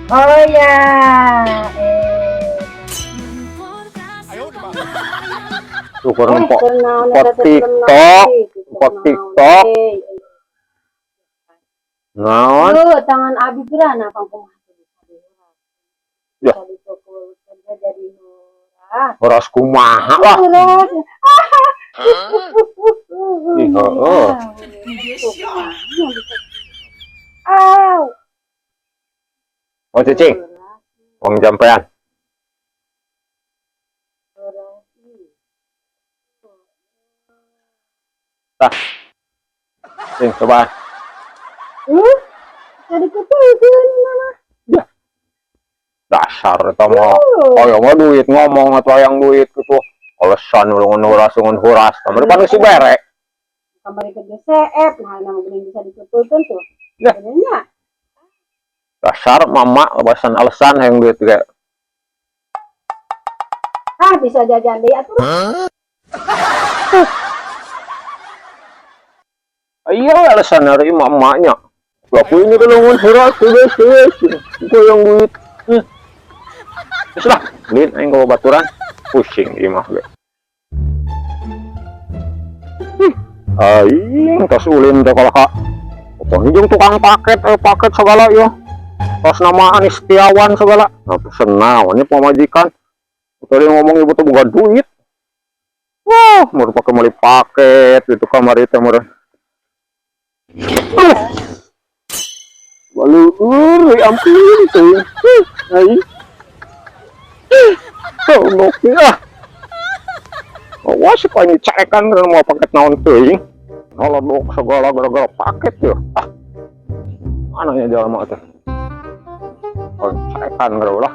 Oh ya, Syukur nempok pot TikTok, pot TikTok. Naon? Tuh, tangan abi geura pang kumaha. Ya. Jadi murah. Horas kumaha lah. Horas. Ih, heeh. Aw. Oh, cicing. Wong jampean. Tah. Cing, coba. Jadi ketukeun mama. Ya. Dasar eta mah. Aya mah duit ngomong atau hayang duit gitu. Alasan ulungan huras ulungan huras. Kamari pan geus bere. Kamari ke CF, nah nama geuning bisa dituturkeun tuh. Ya. Nya. Dasar mama alasan alasan hayang duit ge. Ah, bisa jajan deui atuh. Iya alasan hari mamanya. Aku ini ulungan huras geus geus. Gua yang duit. Terus lah, duit aing ka baturan. Pusing ieu mah ge. Aing tos ulin teh kalah ka. Pokoknya jeung tukang paket, paket segala ieu. Tos nama Anis Setiawan segala. Nah, pesen naon nya pamajikan. Tadi ngomong ibu tuh boga duit. Wah, mau pakai meuli paket gitu kamari teh meureun. Baleur, ya ampun teh. Aing. Oh, oke ah. Awas si panyi caekan karena mau paket naon teuing. Nolodok segala gara-gara paket ya. Ah. Mana nya jalan mah teh? Oh, caekan gara lah.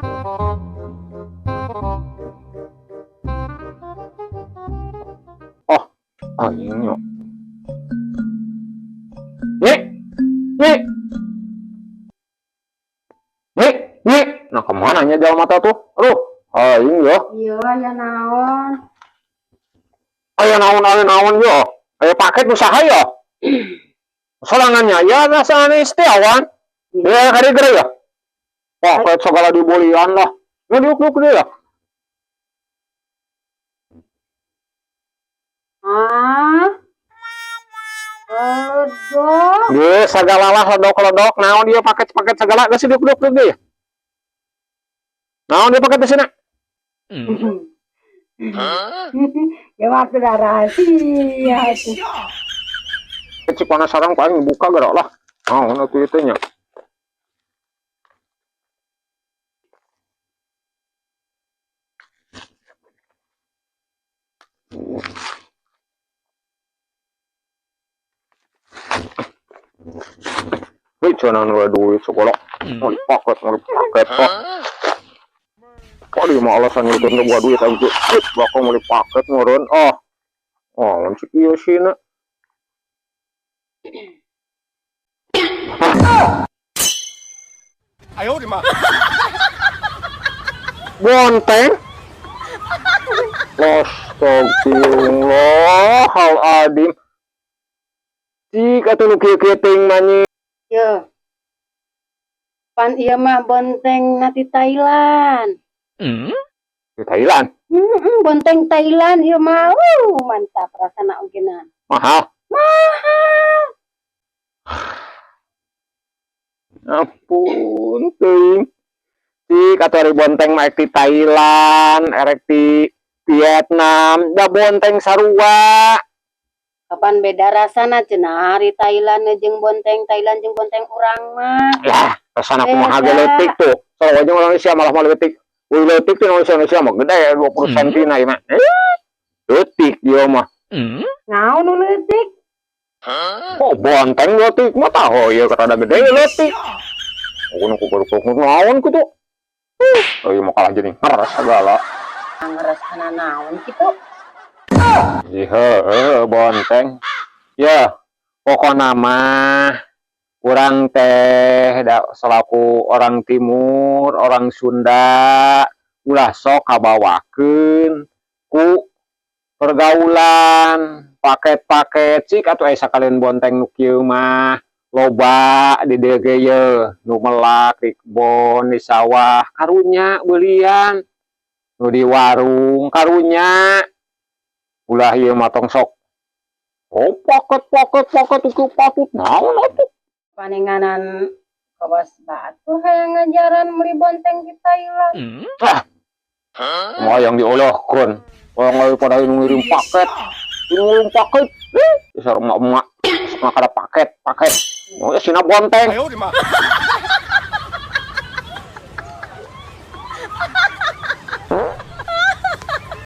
Oh, aing nya. Nyi. Nyi. Nyi, nyi. Nah, kemana nya jalan mata tuh? Aduh, aing ya. Iya, aya naon? Aya naon, aya naon yo. Aya paket nu saha yo? Sorangannya ya rasane Setiawan. Ya kari gere ya. Paket segala dibolian lah. Nu diuk-diuk deui lah. Ah. Aduh. Geus sagala lah ledok-ledok naon dia paket-paket segala geus diuk-diuk deui. Naon dia paket di sini? Ya waktu dah rahasia. Cik penasaran paling buka gerak lah. Naon atuh ieu teh nya. Wih, cenah nu duit sekolah. Mau paket, mau paket kok. Kok di mah alasan itu untuk gua duit aja. Ih, bakal mau dipaket meureun. Oh. Oh, lamun cik ieu sih na. Ayo di mah. Bonteng. Astagfirullahaladzim. Cik atuh nu kieu-kieu teuing mah nyi. Yo. Pan ieu mah bonteng na ti Thailand. Di Thailand? Bonteng Thailand ieu mah. Mantap rasana ogenan. Mahal. Mahal. Ampun teuing. Cik atuh ari bonteng mah di Thailand, erek di Vietnam, da bonteng sarua. Kapan beda rasana cenah ari Thailand jeung bonteng Thailand jeung bonteng urang mah. Lah, rasana kumaha ge leutik tuh. Sarua jeung urang Indonesia malah mah leutik. Uy leutik teh Indonesia Indonesia mah gede 20 cm na ieu mah. Leutik ieu mah. Naon nu leutik? Oh, bonteng leutik mah tahu ieu rada gede leutik. Oh, nu kukur-kukur naon kitu? Euy mah kalah jadi ngeres segala. Ngeres kana naon kitu? Ih, heueuh bonteng. Ya, pokona mah urang teh selaku orang timur, orang Sunda, ulah sok kabawakeun ku pergaulan, paket-paket cik atuh aya sakalian bonteng nu kieu mah. Loba di dieu ge ye nu melak di kebon, di sawah, karunya beulian. Nu di warung karunya. Ulah ieu mah, tong sok. Oh, paket paket paket ukur patut naon atuh. Paninganan kawas batu hayang ngajaran meuli bonteng di Thailand. Mah yang diolahkeun. Orang lain pada nu ngirim paket. Nu ngirim paket. Eh, dasar emak-emak. Sok kada paket, paket. Oh, ya sina bonteng. 哎呦我的妈！